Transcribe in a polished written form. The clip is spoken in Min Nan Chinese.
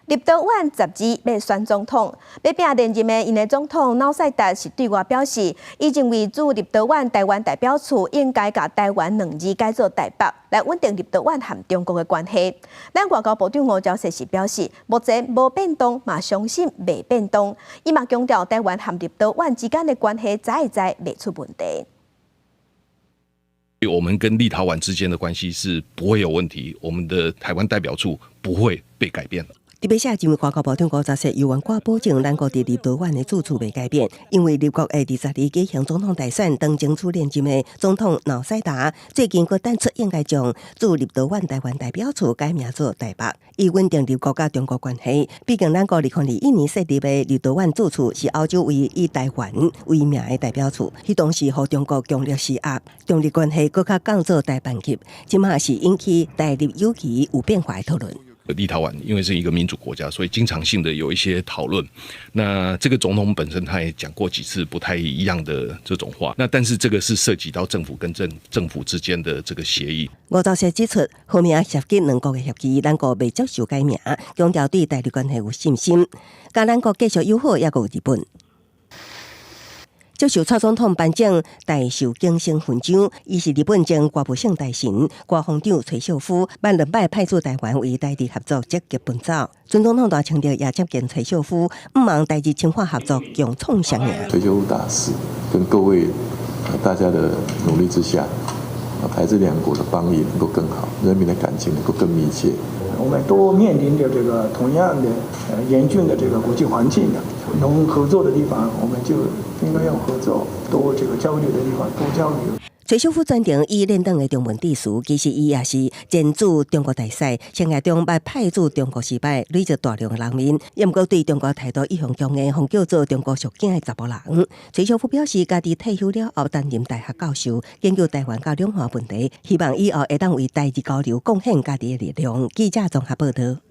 立陶宛12欲選總統，欲拼連任的𪜶的總統瑙塞達是對外表示，伊認為駐立陶宛台灣代表處應該共台灣兩字改做台北，來穩定立陶宛和中國的關係。咱外交部長吳釗燮是表示，目前無變動，嘛相信袂變動。伊嘛強調，台灣和立陶宛之間的關係知會知袂出問題。我們跟立陶宛之間的關係是不會有問題，我們的台灣代表處不會被改變。特別是認為外交部長吳釗燮猶原掛保證，咱國佇立陶宛的駐處袂改變，因為立國的22舉行總統大選，當爭取連任的總統瑙塞達最近閣提出應該將駐立陶宛台灣代表處改名做台北，以穩定立國佮中國關係。畢竟咱國2021年設立的立陶宛駐處是歐洲唯一以台灣為名的代表處，彼當時予中國強力施壓，中日關係閣較降做代辦級，這馬是引起台日友誼有變化的討論。立陶宛因為是一個民主國家，所以經常性的有一些討論。那這個總統本身他也講過幾次不太一樣的這種話。那但是這個是涉及到政府跟政府之間的這個協議。吳釗燮指出，號名涉及兩國的協議，咱國袂接受改名，強調對台日關係有信心。佮咱國繼續友好，猶閣有日本。接受蔡總統頒獎大綬景星勳章，伊是日本前國務省大臣、國防長崔秀夫，捌兩擺派駐台灣為台日合作積極奔走。前總統賴清德也接見崔秀夫，向望台日深化合作，共創雙贏。崔秀夫大使跟各位大家的努力之下，台日兩國的邦誼能夠更好，人民的感情能夠更密切。我們都面臨着這個同樣的嚴峻的這個國際環境的，能合作的地方，我們就應該要合作；多這個交流的地方，多交流。崔秀夫專程以練等的中文致辭，其實伊也是前駐中國大使，生涯中捌派駐中國四擺，累積大量的人脈。也毋過對中國態度一向強硬，予叫做中國上驚的查埔人。崔秀夫表示，家己退休了後擔任大學教授，研究台灣佮兩岸問題，希望以後會當為台日交流貢獻家己的力量。記者綜合報道。